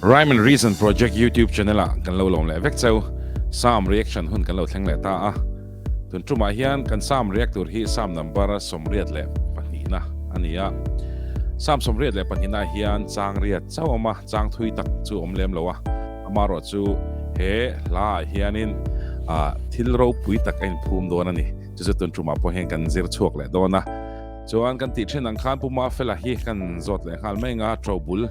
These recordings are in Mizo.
Rhyme and Reason Project YouTube channel ah kan lo lawm leh vek cheu. Psalm reaction hun kan lo thleng leh ta a. Tun tumah hian kan Psalm react tur hi Psalm number 82 a ni a. Psalm 82 ah hian chang riat chauh awm a, chang thui tak chu awm lem lo a. Amaherawh chu he hla ah hianin thil ropui tak a inphum dawn a ni. Chu chu tun tumah pawh hian kan zir chhuak leh dawn a. Chuan kan tih thin ang khan Pu Mafela hi kan zawt leh nghal mai anga to bul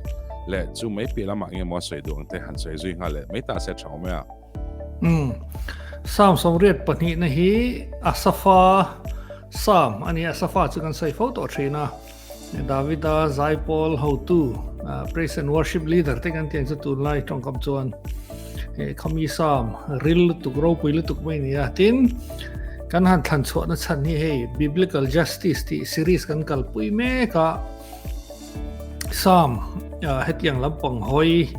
leh chu mai piah lamah nge maw a sawi duh ang te han sawi zui nghal leh mai ta se tha awm e a. Umm. Psalm 82 na hi Asafa Psalm a ni a, Asafa chu kan sawi fo tawh thin a. Davida Zaipawl hotu Praise and Worship Leader te kan tiang chu tunlai tawngkam chuan khami Psalm ril lutuk ropui lutuk mai ni a. Tin kan han thlan chhuahna chhan hi hei Biblical Justice tih series kan kalpui mek a. Psalm hetiang lampang hawi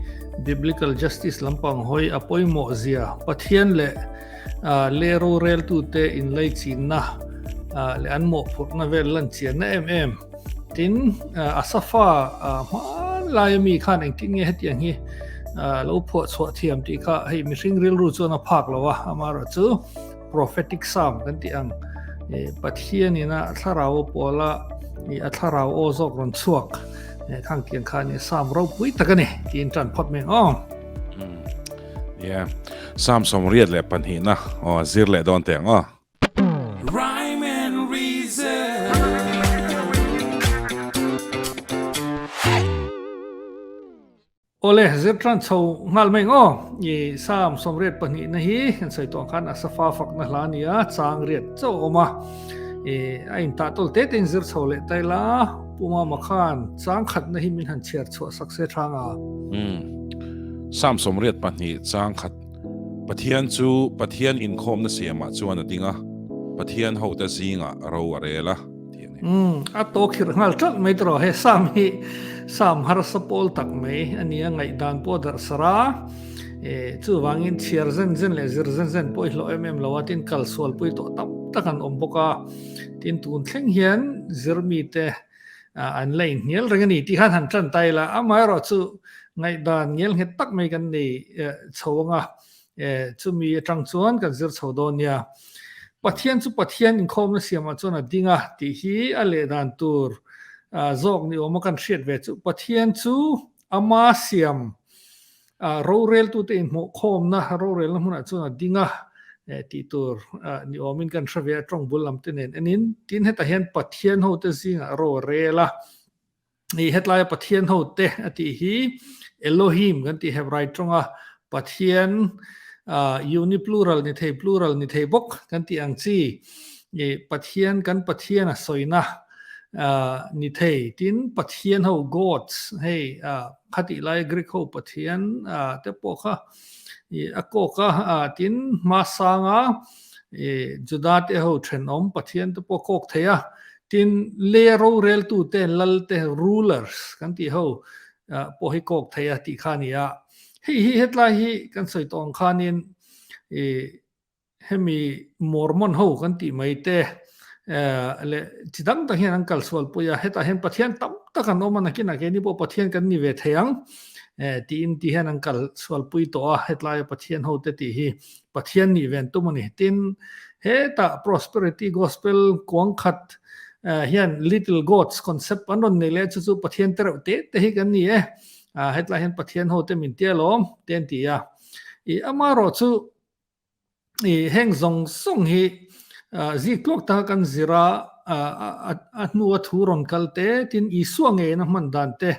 Biblical Justice lampang hawi a pawimawh zia Pathian leh Le roreltute inlaichinna leh an mawhphurhna vel lan chianna em em. Tin, Asafa hman laia mi khan engtin nge hetiang hi lo phuah chhuah thiam tih kha hei mihring rilru chuan a phak lo a, amaherawhchu prophetic psalm kan tih ang Pathianin a thlarau a pawla a thlarau aw zawk rawn chhuak khang tiang khan psalm ropui tak a ni tiin tan phawt mai ang aw. Yeah. Psalm 22 na aw zir leh dawn teh ang aw. Rhyme and reason. Awle, zir tan chho nghal mai ang aw. I Psalm 22 na hi kan sawi tawh ang khan Asafa fakna hla a ni a, chang riat chauh a awm a. I a intah tawl te te in zir chho leh ta ila, Pu Mama khan chang khatna hi min han chhiar chhuah sak se tha nga. Umm. Psalm 82 chang khat Pathian chu Pathian inkhawmna siamah chuan a ding a, Pathian hote zingah ro a rel a, tih a ni. Umm, a to khirh nghal ṭalh mai tawh he Psalm hi Psalm harsa pawl tak mai a ni a, ngaihdan pawh darh sarh a, e chuvangin chhiar zen zen leh zir zen zen pawh i hlawh em em lo a, tin kal sualpui tawh tam tak an awm bawk a, tin tun thleng hian zirmite an la inhnial reng a ni tih khan han tan ta ila, amaherawhchu ngaihdan ngel nghet tak mai kan nei chho ang a, chumi atang chuan kan zir chho dawn nia. Pathian chu Pathian inkhawmna siamah chuan a ding a tih hi a leh dan tur zawk ni awma kan hriat ve chu Pathian chu ama siam Roreltute inhmuhkhawmna rorelna hmunah chuan a ding a tih tur ni awmin kan hre ve a, tawng bul lam te nen enin. Tin, hetah hian Pathian hote zingah ro a rel a. I hetlaia Pathian hote a tih hi Elohim kan tih Hebrai tawnga Pathian uniplural ni thei plural ni thei bawk kan tih ang chi Pathian kan Pathian a sawina ni thei. Tin, Pathian ho gods hei Khatih lai Greek ho pathian te pawh kha a kawk a, tin hmasanga Juda te ho thenawm pathian te pawh kawk thei a, tin le roreltu te lal te rulers kan tih ho pawh hi kawk thei a tih kha a ni a. Hei hi hetlai hi kan sawi tawh ang khanin Hemi Mormon ho kan tih mai te leh chi dang dang hian an kal sual pui a, hetah hian Pathian tam tak an awm a, nakinah keini pawh Pathian kan ni ve thei ang tiin ti hian an kal sual pui tawh a, hetlaia Pathian ho te tih hi Pathian nih ve an tum a ni. Tin, hetah Prosperity Gospel kuang khat hian Little Gods concept an rawn nei leh a, chu chu Pathian te reuh te te hi kan ni e, hetlai hian Pathian ho te min tia lawm te an ti a. I amaherawhchu I heng zawng zawng hi ziktluak taka kan zir a, a hnua thu rawn kal te, tin Isua ngeiin a hman dan te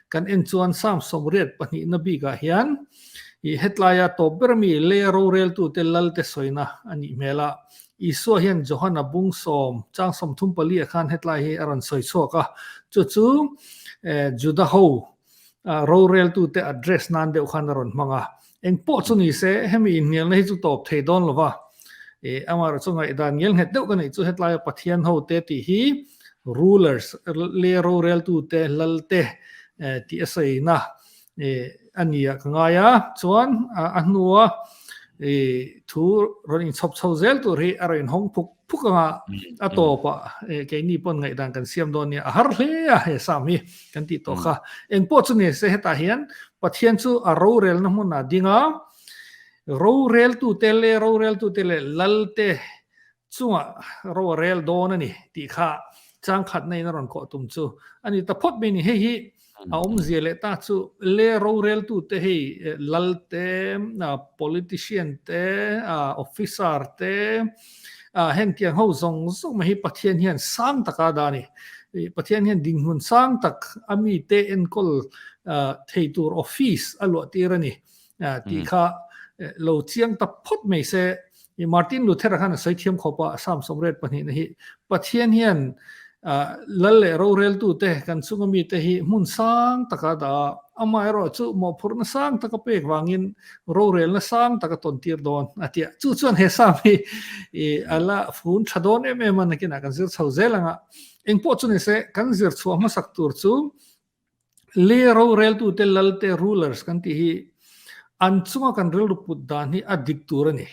kan en chuan Psalm 82 bikah hian i hetlaia tawp ber ami lei roreltute lalte sawina a nih hmel a. Isua hian Johana bung sawm chang 34 ah khan hetlai hi a rawn sawi chhuak a, chu chu Juda ho roreltute address nan deuh khan a rawn hmang a. Eng pawh chu ni se, hemi inhnialna hi chu tawp thei dawn lo va. I amaherawh chu ngaihdan ngel nghet deuh ka neih chu hetlaia Pathian hote tih hi rulers, le roreltute, lalte tih a sawina a ni ah ka ngai a. Chuan a hnua thu rawn inchhawp chho zel tur hi a rawn inhawng phuk. phuk anga a tawpah keini pawn ngaihdan kan siam dawn nia a har hle a he Sam hi kan tih tawh kha. Engpawh chu ni se hetah hian Pathian chu a rorelna hmunah ding a, roreltute leh roreltute leh lalte chungah ro a rel dawn a ni tih kha changkhatna in a rawn kawh tum chu a ni ta phawt mai a ni. Hei hi a awmzia leh ta chu le roreltute hei lal te, politician te, officer te, hengtiang ho zawng zawng mai hi Pathian hian sang taka a dah a ni. Pathian hian dinhmun sang tak a mite enkawl thei tur office a luah tir a ni. tih kha lo chiang ta phawt mai se. Martin Luther-a khan a sawi thiam khawp a, Psalm 22 na hi Pathian hian lal leh roreltute kan chunga mite hi hmun sang taka dah a, amaherawh chu mawhphurhna sang taka pek vangin rorelna sang taka tawn tir dawn a ti a. Chu chuan he Psalm hi a la fun tha dawn em em a, nakinah kan zir chho zel ang a. Engpawh chu ni se, kan zir chhuah hmasak tur chu Le roreltute lalte rulers kan tih hi an chunga kan rilru put dan hi a dik tur a ni.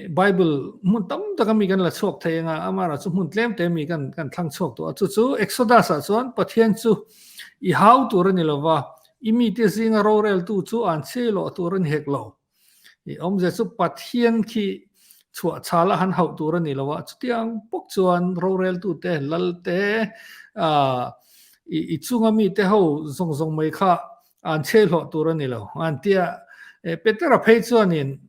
Bible hmun tam taka mi kan la chhuak thei anga amara chu hmun tlem te mi kan kan thlang chhuak tawh a. Chu chu Exodus ah chuan Pathian chu i hau tur a ni lova, i mite zinga roreltu chu an chhe lawh tur a ni hek lo. I awmzia chu Pathian khi chhuah chhal a han hauh tur a ni lo a, chutiang bawk chuan roreltute, lalte, i chunga mite ho zawng zawng mai kha an chhe hlawh tur a ni lo. An tia, Petera phei chuanin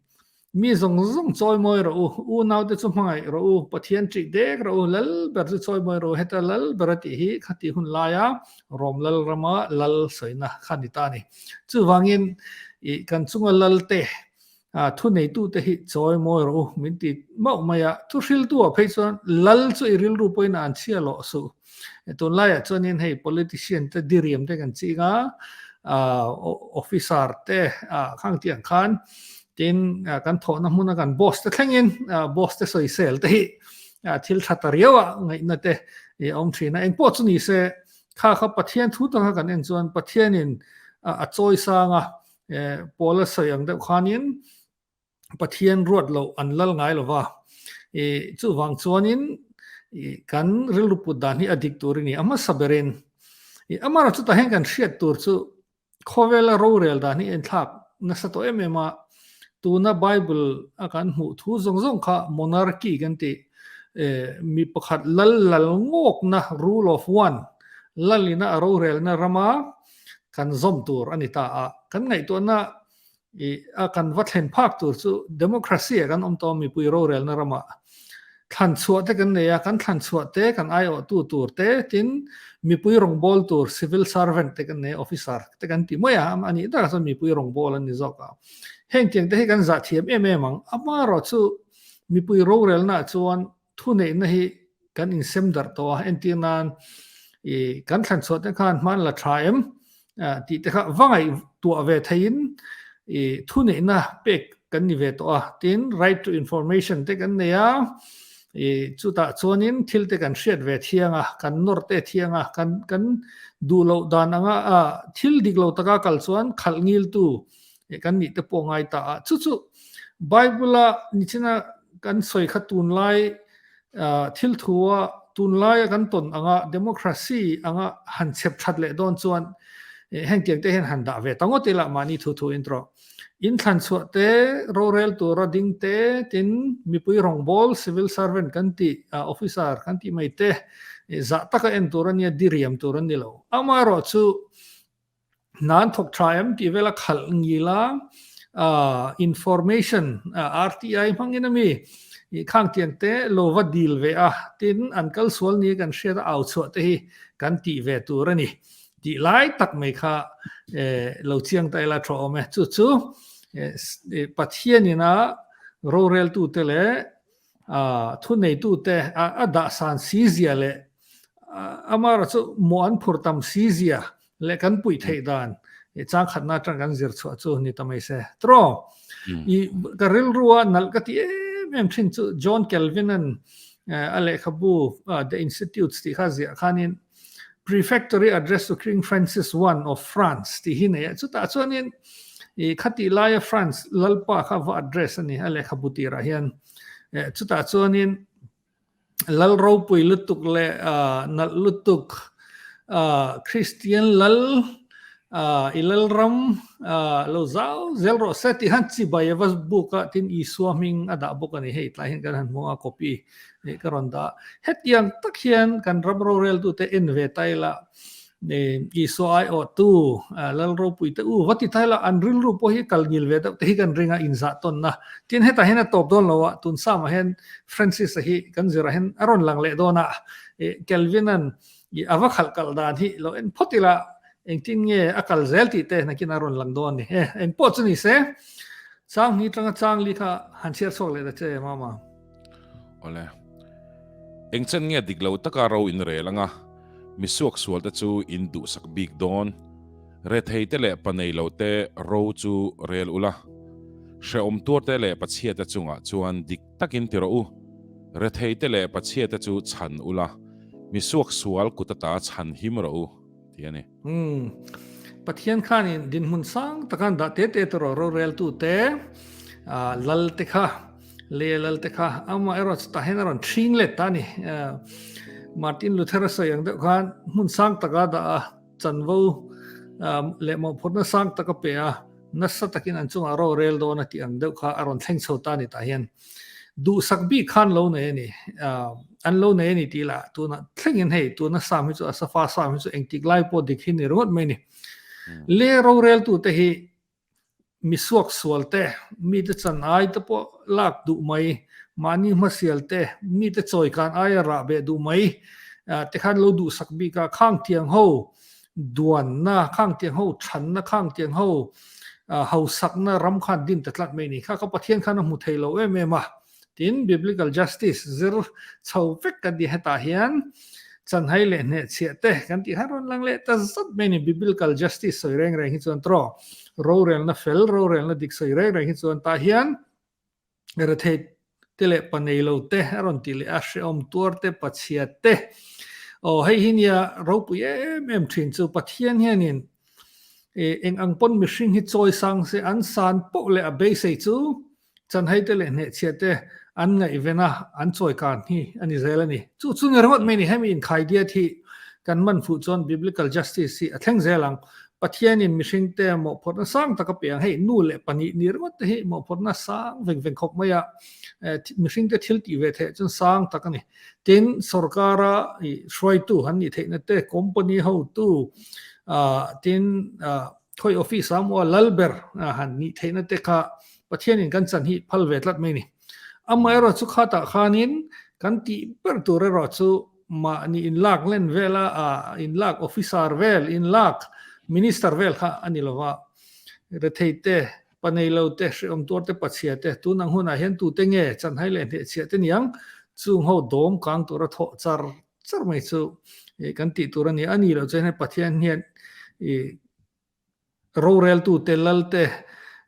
mi zawng zawng chawimawi rawh u, unaute chu hmangaih rawh u, Pathian ṭih dek rawh u, lal ber chu chawimawi rawh u, heta lal ber a tih hi khati hun laia Rom lal rama lal sawina kha ni ta a ni. Chuvangin i kan chunga lalte thuneitute hi chawi mawi rawh u min ti mauh mai a, thu hriltu ah phei chuan lal chu i rilru pawhin an chhia lawh suh. Tunlaiah chuanin hei politician te diriam te kan ching a, officer te khang tih ang khan tin kan thawhna hmuna kan boss te thlengin boss te sawisel te hi thil tha ta riau a ngaihna te a awm thin a. Engpawh chu ni se Kha kha Pathian thu taka kan en chuan Pathianin a chawi sang a, Paula sawi ang deuh khanin Pathian ruat loh an lal ngai lo va. Chuvang chuanin kan rilru put dan hi a dik tur a ni. A hmasa berin amaherawhchu chutah hian kan hriat tur chu Khawvela rorel dan hi enthlak nasa tawh em em a, tuna Bible a kan hmuh thu zawng zawng kha monarchy kan tih, mi pakhat lal lal ngawkna, rule of one, lalina a rorelna rama kan zawm tur a ni ta a, kan ngaihtuahna I a kan va thlen phak tur chu democracy ah kan awm tawh a mipui rorelna ramah thlan chhuah te kan nei a, kan thlan chhuah te kan aiawhtu tur te tin mipui rawngbâwl tur civil servant te kan nei a, officer te kan ti mai a, a nih takah chuan mipui rawngbâwl an ni zawk a. Heng tiang te hi kan zah thiam em em ang, amaherawh chu mipui rorelna ah chuan Thuneihna hi kan insem darh tawh a, entir nan i kan thlan chhuah te khan hman la tha em tih te kha va ngaihtuah ve theiin i thuneihna pek kan ni ve tawh a, tin right to information te kan nei a, i chutah chuanin thil te kan hriat ve thiang a, kan nawr te thiang a, kan kan duh loh dan anga thil dik lo taka kal chuan khalh ngiltu kan nih te pawh ngai ta a, chu chu Bible a nichina kan sawi kha tunlai thil thu a tunlai a kan tawn anga democracy anga han chep that leh dawn chuan hengtiang te hian han dah ve ta ngawt ila mahni thu thu in tawh in thlan chhuah te rorel tura ding te tin mipui rawngbawl civil servant kan ti officer kan tih mai te zah taka en tur ania diriam tur an ni lo amaherawh chu Hna an thawk tha em tih vela khalh ngil a, information RTI hmangin a mi khang tiang te lo va dil ve a, tin an kal sual ni kan hriat a au chhuah te hi kan tih ve tur a ni tih lai tak mai kha lo chiang ta ila tha awm e. Chu chu Pathianin a roreltute leh thuneitute a dah san si zia leh amaherawhchu chu mawh an phur tam si zia leh kan puih theih dan chang khatna atang kan zir chhuah chu ni ta mai se. Tro i ka rilrua nalh ka ti em em thin chu John Calvin-a'n a lehkhabu The Institutes tih kha ziah khanin Prefectory Address to King Francis I of France tih hi nei a, chutah chuanin i khatih laia France lalpa kha va address a ni a lehkhabu tirah hian. Chutah chuanin. Lal ropui lutuk leh nalh lutuk Kristian lal i lalram lo zau zel rawh se tih khan chibai a va buk a, tin Isua hming a dah bawk a ni. Hei tlai hian kan han hmu a copy ka rawn dah a. Hetiang tak hian kan ram roreltute en ve ta ila Isua aiawhtu Lal ropui te u va ti ta ila an rilru pawh hi kal ngil ve deuh te hi kan ring a inzah tawnna. Tin hetah hian a tawp dawn lo a, tun samah hian Francis-a hi kan zirah hian a rawn lang leh dawn a, Kelvin-a'n a va khalh kalh dan hi lo en phawt ila engtin nge a kal zel tih te nakin a rawn lang dawn a ni. Eng pawh chu ni se, chang hnih atanga chang li kha han chhiar chhuak leh ta che Mama. Awle. Eng chen nge dik lo taka ro in rel anga mi suak sual te chu in duhsak bik dawn. Rethei te leh panei lo te ro chu rel ula. Hrehawm tuar te leh pachhia te chungah chuan dik takin ti rawh u. Rethei te leh pachhia te chu chhan ula, mi suak sual kut ata chhan him rawh u, ti a ni. Umm. Pathian khanin dinhmun sang takan dah te te tawh rawh roreltu te, lal te kha. Le lal te kha ama erawh chu tah hian a rawn thring let ta a ni. Martin Luther a sawi ang deuh khan hmun sang taka dah a, chanvo leh mawhphurhna sang taka pe a, nasa takin an chungah ro rel dawn a tih ang deuh kha a rawn thleng chho ta a ni tah hian. Duhsak bik khan lo nei a ni. An lo nei a ni tih lah tunah thlengin hei tuna sam hi chu a safa sam hi chu engtik lai pawh dik hi ni ringawt mai a ni. Le roreltute hi Mi suak sual te, mite chan ai te pawh lak duh mai, mahni hmasial te, mite chawi kan aia rah beh duh mai te khan lo duhsak bik a, khang tiang ho duanna, khang tiang ho thanna, khang tiang ho hausakna ram khan din ta tlat mai a ni. Kha kha Pathian khan a hmu thei lo em em a. Tin, Biblical Justice zir chho vek kan ti hetah hian chanhai leh hnehchhiah te kan tih khan rawn lang leh ta zat mai a ni. Biblical Justice sawi reng reng hi chuan tawh rorelna fel, rorelna dik sawi reng reng hi chuan tah hian rethei te leh pa nei lo te a rawn tih leh a, hrehawm tuar te, pachhia te. Aw hei hi nia ropui em em thin chu Pathian hianin eng ang pawn mihring hi chawi sang se an san poh leh a beisei chu Chanhaite leh hnehchhiahte an ngaihven a, an chawikan hi a ni zel a ni. Chu chu ni ringawt mai ni, hemi inkhaidiat hi kan man fuh chuan Biblical Justice hi a thleng zel ang. Pathianin mihringte mawhphurhna sang tak a pe ang. Hei nu leh pahnih ni ringawt te hi mawhphurhna sang veng veng khawp mai a, mihringte thil tih ve theih chuan sang tak a ni. Tin, sorkara hruaitu han nih theihna te, company hotu, tin, khawi office ah maw lal ber han nih theihna te kha Pathianin kan chan hi phal ve tlat mai ni. Amaherawh chu khatah khanin kan tih ber tur erawh chu mahni inlak len vela inlak officer vel, inlak minister vel kha a ni lova. Rethei te, pa nei lo te, hrehawm tuar te, pachhia te, tun ang hunah hian tute nge chanhai leh hnehchhiah te niang chung ho dawm kang tura thawh char char mai chu kan tih tur a ni. A ni loh chuan hei Pathian hian Roreltute Lalte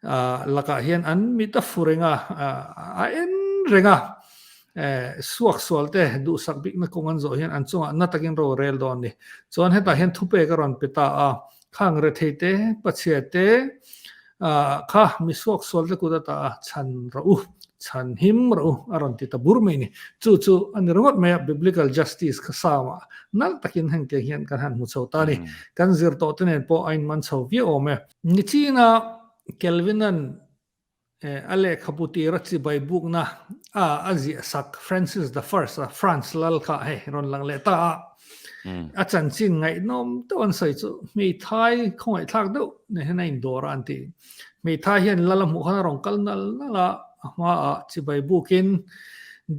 lakah hian an mit a fu reng a, a en reng a, suaksualte duhsak bikna kawng an zawh hian an chungah na takin ro a rel dawn a ni. Chuan hetah hian thupek a rawn pe ta a, khang retheite, pachhiate kha mi suaksualte kut ata a chhan rawh u, chhan him rawh u a rawn ti ta bur mai a ni. Chu chu a ni ringawt mai a, Biblical Justice kha Psalm-ah nalh takin hengtiang hian kan han hmu chho ta a ni. Kan zir tawh te nen pawh a inman chho viau awm e. Nichina Kelvin-a'n a lehkhabu tira chibai bukna a a ziah sak Francis the First a France lal kha hei rawn lang leh ta a. A chanchin ngaihnawm deuh an sawi chu hmeithai khawngaihthlak deuh nen hian a indawr a an ti. Hmeithai hian lal a hmuh khan a rawn kal nal nal a, a hmaah chibai bukin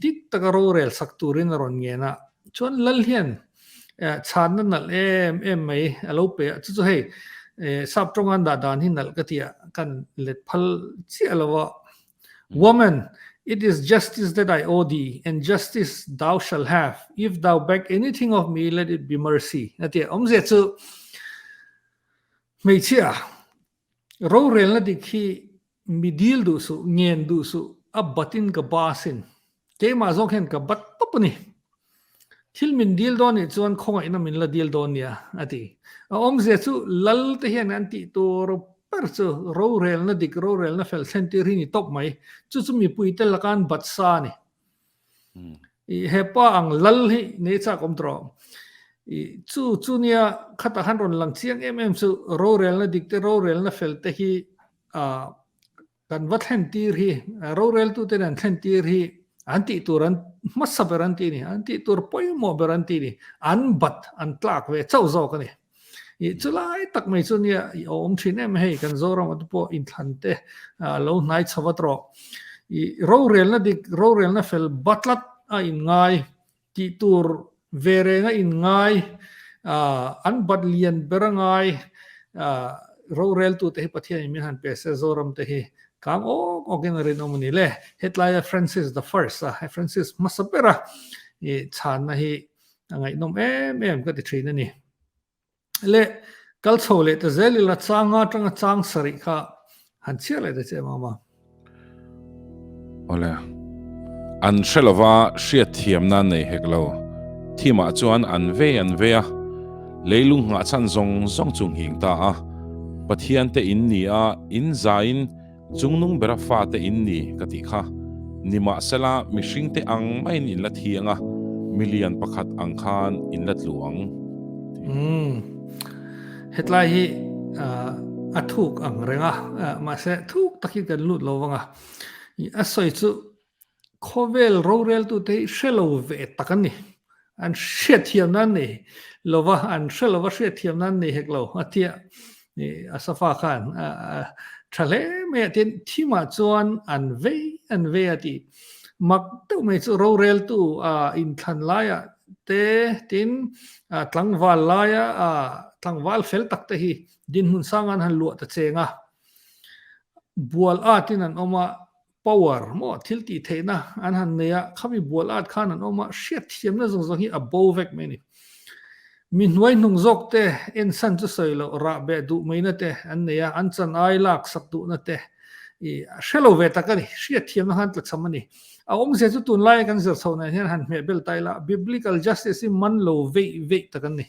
dik taka rorel sak turin a rawn ngen a. Chuan lal hian chhanna nalh em em mai a lo pe a, chu chu hei sap tawnga an dah dan hi nalh ka ti a, kan let phal chiah lo a. Woman, it is justice that I owe thee, and justice thou shall have, if thou beg anything of me, let it be mercy. A ti a, awmzia chu hmeichhia rorelna dik hi Mi dil duh suh, ngen duh suh, a batin ka ba asin. Keimah zawk hian ka bat tawp a ni. Thil min dil dawn nih chuan khawngaihna min la dil dawn nia, a ti. A awmzia chu lal te hian an tih tur ber chu rorelna dik, rorelna fel thlen tir hi ni tawp mai. Chu chu mipuite laka an bat sa a ni. I hepa ang lal hi nei chak awm tawh rawh. I chu chu nia khatah khan rawn lang chiang em em chu rorelna dik te rorelna fel te hi ah kan va thlen tir hi roreltu ten an thlen tir hi an tih tur an hmasa ber an tih a ni an tih tur pawimawh ber an tih a ni an bat an tlak ve chauh zawk a ni. I chulai tak mai chu nia i awm thin em hei kan Zoram te pawh inthlan te lo hnai chho vat rawh. I rorelna dik rorelna fel batlat a inngai tih tur ve reng a inngai an bat lian ber a ngai roreltu te hi Pathian in min han pe se Zoram te hi kang awk awk in a rinawm a ni le. Hetlaia Francis the first a Francis hmasa bera i chhanna hi a ngaihnawm em em ka ti thin a ni. Le kal chho leh ta zel ila changa atanga chang sarih kha han chhiar leh ta che mama. Awle. An hre lova hriat thiamna an nei hek lo. Thimah chuan an vei an vei a, leilung nghah chhan zawng zawng chu nghing ta a. Pathian te in ni a, in zaiin Chungnung bera fate in ni ka tih kha. Nimahsela, mihringte ang maiin in la thi ang a, milian pakhat ang khan in la tlu ang. Umm. Hetlai hi a thuk ang reng a, mahse thuk takin kan lut lo vang a. A sawi chu Khawvel roreltute hi hre lo ve tak an ni. An hriatthiam nan nei lova, an hre lova hriatthiam nan nei hek lo a tia a safa khan tha hle mai a. Tin, thimah chuan an vei an vei a tih mak deuh mai chu roreltu inthlan laiah te, tin tlangval laia tlangval fel tak te hi dinhmun sang an han luah ta cheng a. Bual atin an awm a, Power maw thil tih theihna an han nei a, khami bual at khan an awm a, hriatthiamna zawng zawng hi a bo vek mai a ni. Mi hnuai hnung zawk te ensan chu sawi loh rah beh duh maina te an nei a, an chan ai lak sak duhna te i hre lo ve tak a ni, hriatthiamna khan tlachham a ni. A awmzia chu tunlaia kan zir chho nen hian han hmeh bel ta ila, Biblical justice hi man lo veih veih tak an ni.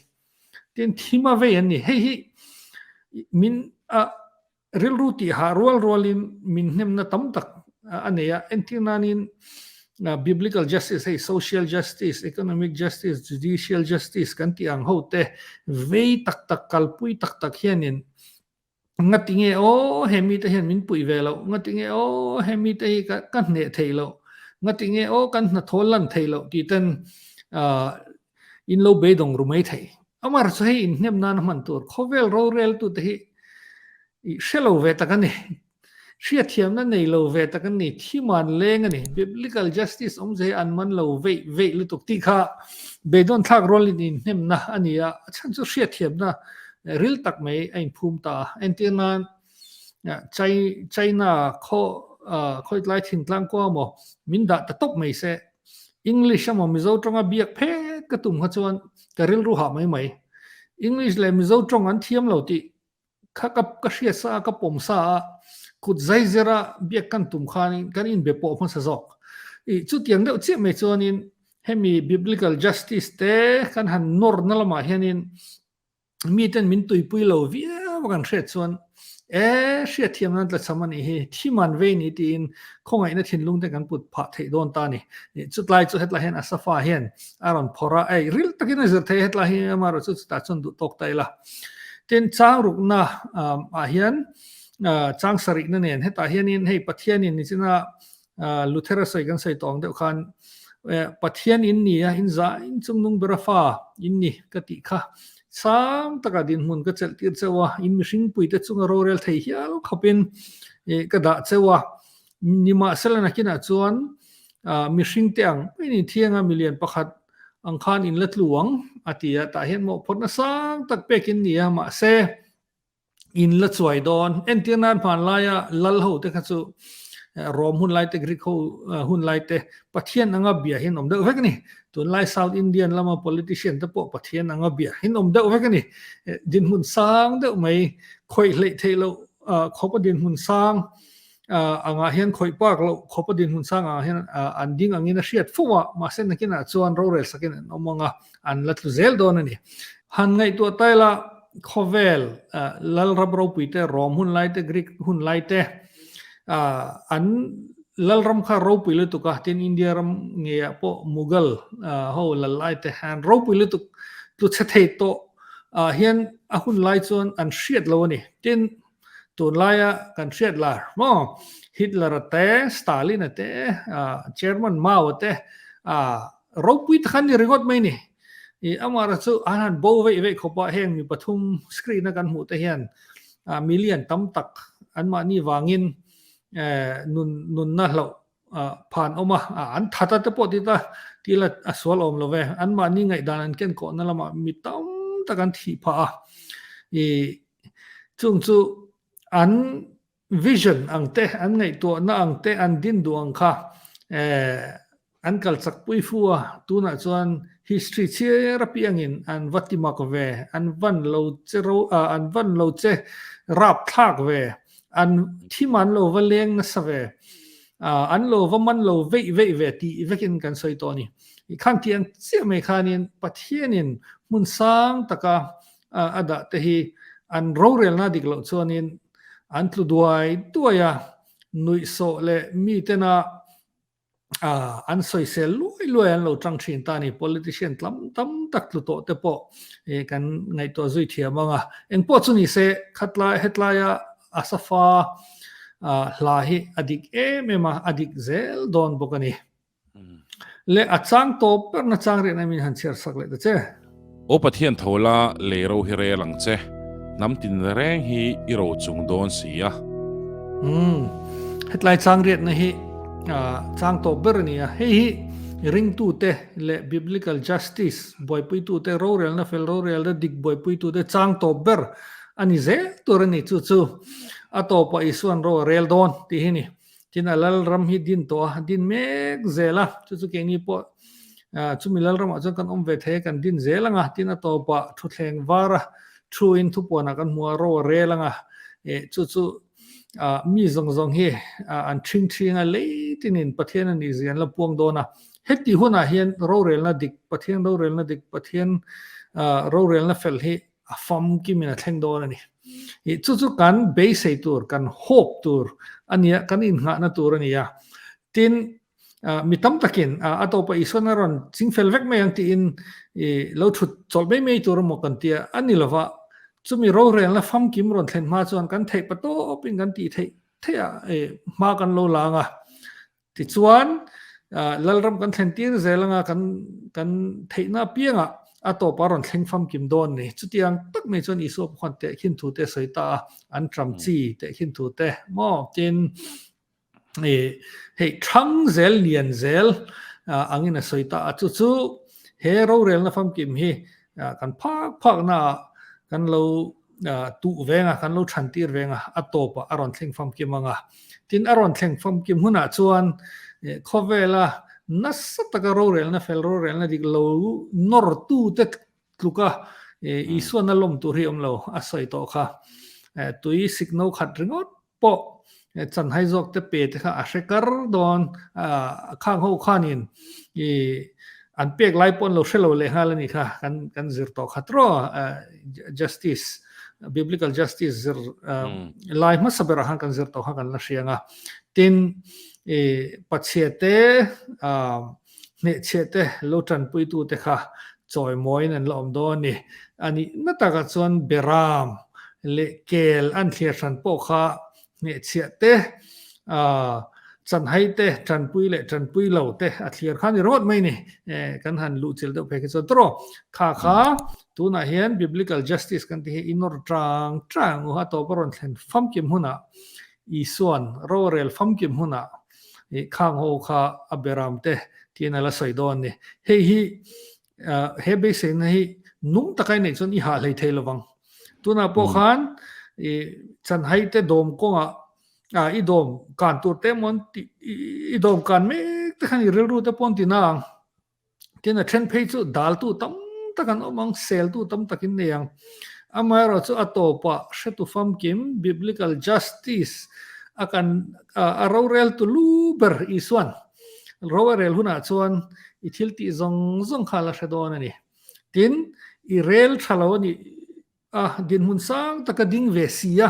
Tin, thima vei an ni. Hei hi min a Rilru tihah rual rualin min hnemna tam tak a nei a, entir nanin Biblical justice hei social justice, economic justice, judicial justice kan tih ang ho te vei tak tak kalpui tak tak hianin ngati nge aw he mite hian min puih ve loh, ngati nge aw he mite hi ka hneh theih loh, ngati nge aw kan hnathawh lan theih loh tih ten in lo beidawng ru mai thei. Amar chu hei inhnem nan a hman tur khawvel roreltute hi i hre lo ve tak a ni. Hriatthiamna nei lo ve tak a ni. Thiman leng a ni. Biblical justice awmze hi an man lo veih veih lutuk tih kha beidawn thlak rualin inhnemna a ni a, a chhan chu hriatthiamna ril tak mai a inphum ta a. Entir nan China khaw khawitlai thingtlang kua maw min dah ta tawp mai se English emaw Mizo tawnga biak phet ka tum kha chuan ka rilru hah mai mai. English leh Mizo tawng an thiam lo tih kha ka ka hriat sa a, ka pawm sa a, kut zai zira biak kan tum khanin kan inbe pawh hmasa zawk. I chutiang deuh chiah mai chuanin hemi Biblical Justice te kan han nawrna lamah hianin miten min tuipui lo viau a kan hriat chuan e hriatthiam nan tlachham a nih hi thiman vei ni tiin khawngaihna thinlung te kan put phah theih dawn ta ni chutlai chu hetlai hian Asafa hian a rawn phawrh a ei ril takin a zir thei hetlai hi amaherawh chu chutah chuan duh tawk ta ila tin chang rukna ah hian chang sarihna nen hetah hianin hei Pathianin nichina Luthera sawi kan sawi tawh ang deuh khan Pathian in ni a, in za in chungnung ber a fa in ni ka tih kha sang taka dinhmun ka chelh tir cheu a, in mihring puite chunga rorel thei hial khawpin ka dah cheu a. Nimahsela nakinah chuan mihring te ang in inthianga milian pakhat ang khan in la tlu ang a ti a, tah hian mawhphawrhna sang tak pek in ni a, mahse in la chuai dawn. Entir nan hmanlaia lal ho te kha chu Rom hun lai te, Greek ho hun lai te Pathian anga bia hi an awm deuh vek a ni. Tunlai South Indian lama politician te pawh Pathian anga bia hi an awm deuh vek a ni. Dinhmun sang deuh mai khawih hleih theih loh khawpa dinhmun sang angah hian khawih park loh khawpa dinhmun sang angah hian an ding angin a hriat fo a, mahse nakinah chuan rorel sakin an awm ang a, an la tlu zel dawn a ni. Han ngaihtuah ta ila khawvel Lalram ropui te, Rom hun lai te, Greek hun lai te an Lalram kha ropui lutuk a, tin India ram ngeiah pawh Mughal ho lal lai te han ropui lutuk tlu chhe thei tawh ah hian a hun lai chuan an hriat lo a ni. Tin, tunlaia kan hriat lar maw Hitler-a te, Stalin-a te, Chairman Mao-a te ropui tak an ni ringawt mai ni. I amaherawhchu chu an han bo veih veih khawp a, heng mi pathum screen a kan hmuh te hian million tam tak anmahni vangin nun nunna hlauh phan awm a, an that a te pawh ti ta til a sual awm lo ve, anmahni ngaihdan an ken kawhna lamah mi tam tak an thih phah a, i chung chu an vision ang te, an ngaihtuahna ang te, an din duh ang kha An kal chak pui fu a, tunah chuan history chhiar apiangin an va ti mak ve, an van lo che ro ah an van lo che rap thlak ve, an thim an lo va leng nasa ve, ah an lo va man lo veih veih ve tih vekin kan sawi tawh a ni. Khang tih ang chiah mai khanin Pathianin hmun sang taka a dah te hi an rorelna dik loh chuanin an tlu duai duai a, nuihsawh leh mitena an sawisel luai luai an lo tang thin ta a ni. Politician tlam tam tak tlu tawh te pawh kan ngaihtuah zui thiam ang a. Engpawh chu ni se khatlai hetlaia Asafa hla hi a dik em em a, a dik zel dawn bawk a ni. Le a chang tawp berna chang riahna min han chhiar sak leh ta che. Aw Pathian tho la, lei ro hi rel ang che, hnam tin reng hi i ro chung dawn si a. Umm, hetlai chang riatna hi chang tawp ber a ni a, hei hi ringtute leh Biblical Justice buaipuitute, rorelna fel rorelna dik buaipuitute chang tawp ber a ni zel tur a ni, chu chu a tawpah Isuan ro a rel dawn tih hi a ni. Tin a lalram hi din tawh a, din mek zel a, chu chu keini pawh chumi lalramah chuan kan awm ve thei a, kan din zel ang a, tin a tawpah thuthleng var a thu in thupuanah kan hmu a, ro a rel ang a, chu chu mi zawng zawng hi an ṭhing ṭhing a, lei tinin Pathian a nih zia an la puang dawn a, heti hunah hian rorelna dik, Pathian rorelna dik, Pathian rorelna fel hi a famkimin a thleng dawn a ni. I chu chu kan beisei tur, kan hope tur a ni a, kan innghahna tur a ni a. Tin, mi tam takin a tawpah Isuan a rawn chingfel vek mai ang tiin i lo thut chawlh mai mai tur emaw kan ti a, a ni lova. Chumi rorelna famkim rawn thlen hma chuan kan theih patawpin kan tih theih theih a, hma kan lo la ang a. Tichuan, Lalram kan thlen tir zel anga kan kan theihna apiangah a tawpa rawn thleng famkim dawn ni. Chutiang tak mai chuan Isua pawh khan tehkhin thu te a sawi ta a, an ṭam chi tehkhin thu te maw? Tin, hei ṭhang zel lian zel angin a sawi ta a, chu chu he rorelna famkim hi kan phak phaknaah kan lo tuh veng a, kan lo chhan tir veng a, a tawpah a rawn thleng famkim ang a. Tin, a rawn thleng famkim hunah chuan khawvela nasa taka rorelna fel, rorelna dik lo nawrtute tluka Isuana lawm tur hi a awm lo, a sawi tawh kha. Tui sikno khat ringawt pawh chanhai zawk te pe te kha a hre kar dawn khang ho khanin i an pek lai pawh an lo hre lo leh nghal a nih kha kan kan zir tawh khat raw justice biblical justice zir lai hmasa berah khan kan zir tawh kha kan la hriang a tin i pachhia te hnehchhiah te lo tanpuitu te kha chawimawiin an la awm dawn a ni. A nihna takah chuan Beram leh Kel an thliar hran pawh kha hnehchhiah te, chanhai te, tanpui leh tanpui lo te a thliar kha a ni rawt mai a ni. Kan han luhchilh deuh phei khi chuan tawrh aw. Kha kha tunah hian Biblical Justice kan tih hi i nawr tang tang u a tawp a rawn thlen famkim hunah Isuan rorel famkim hunah i khang ho kha a beram te tiin a la sawi dawn a ni. Hei hi he beiseina hi nung taka i neih chuan i hah hlei thei lovang. Tunah pawh khan i chanhai te dawm kawngah i dawm kan tur te emaw i dawm kan mek te khan i rilru te pawh an ti na ang. Tin a then phei chu daltu tam tak an awm ang, seltu tam tak in nei ang. Amaherawh chu a tawpah hretu famkim, Biblical justice, a kan a roreltu lu ber Isuan ro a rel hunah chuan i thil tih zawng zawng kha a la hre dawn a ni. Tin, i rel tha lo a nih a, dinhmun sang taka ding ve si a,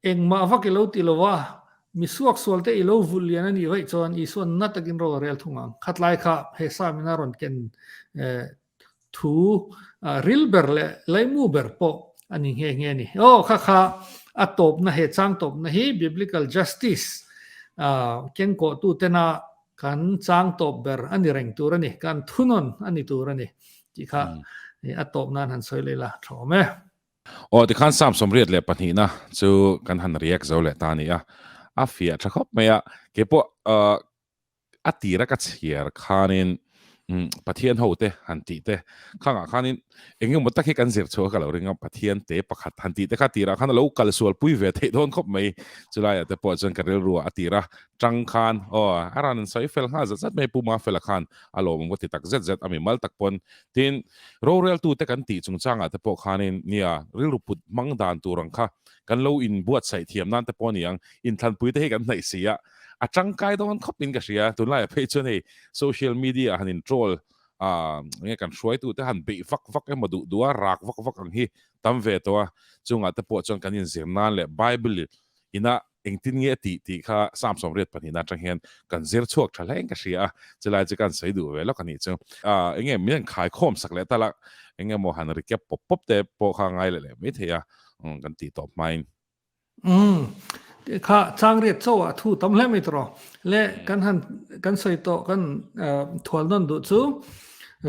Engmah vak i lo ti lo a, Mi suaksual te i lo vulh lian a nih vaih chuan Isua'n na takin ro a rel thung ang. Khatlai kha he Psalm in a rawn ken thu ril ber leh laimu ber pawh a ni nghe nghe a ni. Aw, kha kha a tawpna he chang tawpna hi Biblical Justice kengkawhtu tena kan chang tawp ber a ni reng tur a ni, kan thunawn a ni tur a ni tih kha a tawp nan han sawi leh la tha awm e. Aw, tikhan Psalm 32na chu kan han react zo leh ta a ni a, a fiah tha khawp mai a, keipawh a tira ka chhiar khanin Pathian ho te han tih te khangah khanin eng emaw tak hi kan zir chhuah ka lo ring a, Pathian te pakhat han tih te kha tirah khan a lo kal sual pui ve theih dawn khawp mai. Chulaiah te pawh chuan ka rilruah a tira tang khan aw a rawn sawi fel nghal zat zat mai Pu Mafela khan a lawmawm ka ti tak zet zet a mimal tak pawn. Tin, roreltute kan tih chungchangah te pawh khanin nia rilru put hmang dan tur ang kha kan lo inbuatsaih thiam nan te pawh a ni ang, inthlanpui te hi kan hnaih si a. A tangkai dawn khawp in ka hria, tunlaiah phei chuan hei social media han in troll ah enge kan hruaitu te han beih vak vak emaw duh duh a rak vak vak ang hi tam ve tawh a, chungah te pawh chuan kan inzir nan leh Bible ina engtin nge a tih tih kha Psalm 32 atang hian kan zir chhuak tha hle in ka hria a, chulai chu kan sawi duh ve lawk a nih chu. Ah enge min han khaikhawm sak leh tal a, enge maw han recap pawp pawp te pawh kha ngai leh leh maithei a, kan tih tawp hmain. Umm kha changriat chaw ah thu tam hle mai tawh le kan han kan sawi tawh kan thual nawn duh chu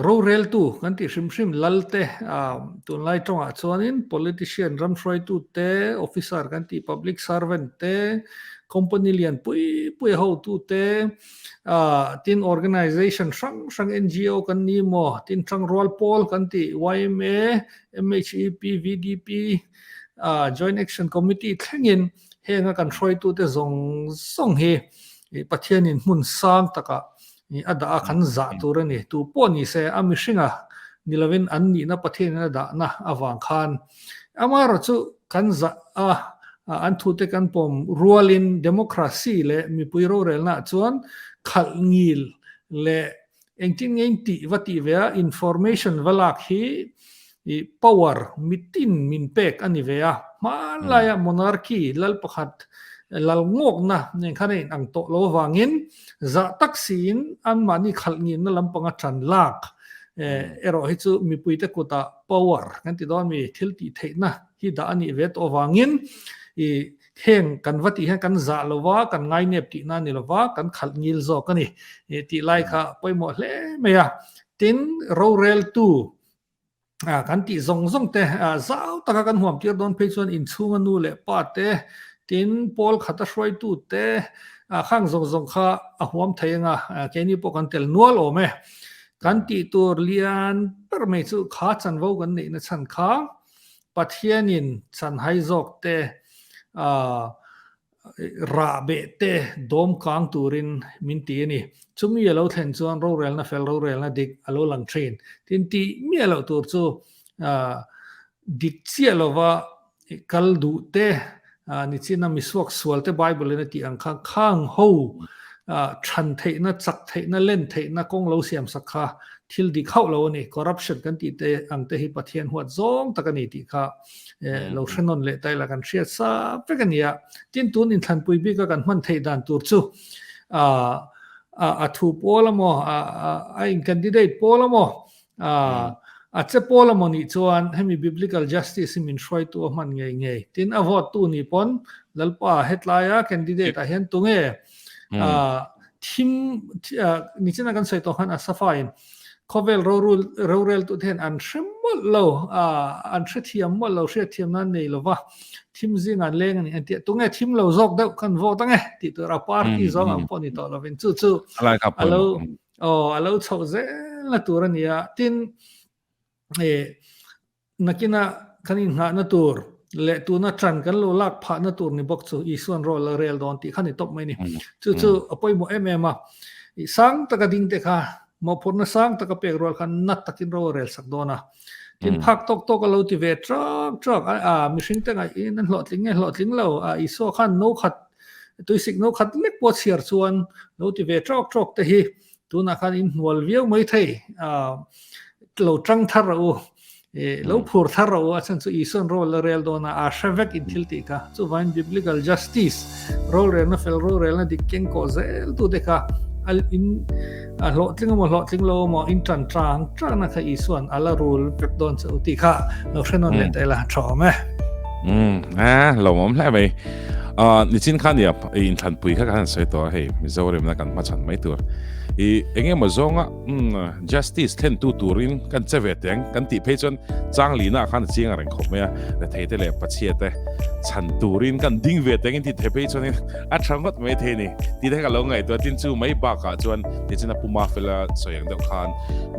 roreltu kan tih hrim hrim lal te tunlai tawngah chuanin politician ram hruaitu te officer kan tih public servant te company lian pui pui hotu te tin organization hrang hrang NGO kan ni maw tin tangrual pawl kan tih yma MHEP VDP Joint Action Committee thlengin henga kan hruaitute zawng zawng hi Pathianin hmun sang takah a dah a, kan zah tur a ni. Tu pawh ni se a mihringa ni lovin an nihna Pathianin a dahna avang khan amaherawh chu kan zah a, an thute kan pawm rualin democracy leh mipui rorelnaah chuan khalh ngil leh Engtin nge in tih va tih ve a, information va lak hi i power mitin min pek a ni ve a. Hmanlaia monarchy lal pakhat lal ngawkna nen khan a inang tawh lo avangin zah tak siin anmahni khalh nginna lampanga tan lak erawh hi chu mipuite kutah power kan ti dawn mi thil tih theihna hi dah a nih ve tawh avangin i Heng kan va tih hian kan zah lo va, kan ngainep tihna a ni lo va, kan khalh ngil zawk a ni tih lai kha pawimawh hle mai a. Tin, roreltu kan tih zawng zawng te zau taka kan huam tir dawn phei chuan inchhunga nu leh pa te, tin pawl khata hruaitu te khang zawng zawng kha a huam thei anga keini pawh kan tel nual awm e. Kan tih tur lian ber mai chu kha chanvo kan neihna chhan kha Pathianin chanhai zawk te, rah beh te dawm kang turin min ti a ni. Chumi a lo thlen chuan rorelna fel, rorelna dik a lo lang thin. Tin, tih miah loh tur chu dik chiah lova kal duh te, Nichina misuak sual te Bible in a tih ang kha khang ho than theihna, chak theihna, len theihna kawng lo siam sak kha thil dik hauh lo a ni. Corruption kan tih te ang te hi Pathian huat zawng tak a ni tih kha lo hre nawn leh ta ila kan hriat sa vek a ni a. Tin, tun inthlanpui bika kan hman theih dan tur chu a thu pawl emaw, a in candidate pawl emaw, A che pawl emaw nih chuan hemi Biblical Justice hi min hruaitu a hman ngei ngei. Tin, a vote tu nih pawn Lalpa hetlaia candidate ah hian tunge thim nichina kan sawi tawh khan Asafa in khawvel rorel tu te hian an hre mawlh lo, an hrethiam mawlh lo, hriatthiam nan nei lova thim zing an leng a ni an ti a, tunge thim lo zawk deuh kan vote ange tih tur a party zawng ang pawh ni tawh lovin chu chu a lo Aw, a lo chhoh zel na tur a ni a. Tin, eh, nakina kan inngahna tur leh tuna ṭan kan lo lak phahna tur ni bawk chu Isuan role a rel dawn tih kha ni tawp mai ni. Chu chu a pawimawh em em a. Sang taka ding te kha, mawhphurhna sang taka pek rual khan na takin ro a rel sak dawn a. Tin, phak tawk tawk a lo ti ve ṭak ṭak a, a mihring te ngaihin an hlawhtling nge hlawhtling lo, a Isua khan no khat Tuisik no khat lek pawh chhiar chuan lo ti ve tawk tawk te hi tunah khan in hnual viau mai thei lo tang thar rawh u. E lo phur thar ro a chan chu Isuan rol la rel dawn a, a hre vek in thil tih kha. Chuvangin biblical justice rorelna fel rorelna dik keng kawh zel tu te kha al in a hlawhtling emaw hlawhtling lo emaw in tan tang tangna kha Isuan a la rul vek dawn che u tih kha lo hre nawn leh ta ila tha awm e. Umm a lawmawm hle mai. Ah nichin khan ia inthlanpui kha kan han sawi tawh a hei Mizoramna kan hmachhan mai tur. I eng emaw zawnga umm justice thlentu turin kan che ve teng kan tih phei chuan Changlina khan a chiang reng khawp mai a, retheite leh pachhiate chhan turin kan ding ve teng in tih thei phei chuanin a tha ngawt mai thei a ni tih te kha ka lo ngaihtuah tin chu mai bakah chuan nichin a Pu Mafela sawi ang deuh khan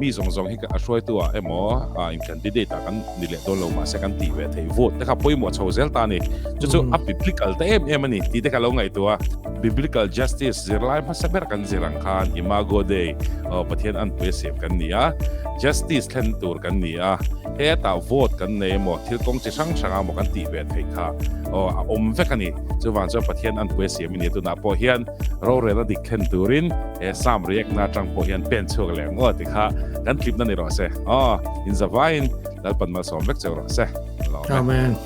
mi zawng zawng hi a hruaitu ah emaw in candidate ah kan ni leh dawn lo mahse kan tih ve theih vote te kha pawimawh chho zel ta a ni chu chu a biblical ta em em a ni tih te kha lo ngaihtuah a biblical justice zirlai hmasa ber kan zir ang khan imago dei aw Pathian anpui a siam kan ni a justice thlen tur kan ni a hetah vote kan nei emaw thil kawng chi hrang hrang emaw kan tih ve theih kha aw a awm vek a ni chuvang chuan Pathian anpui a siam a ni tunah pawh hian rorel a dik thlen turin he Psalm react na atang pawh hian pen chhuak leh ang aw ti kha kan tlipna ni rawh se aw inzavaiin Lalpan malsawm vek cheu rawh se. Amen.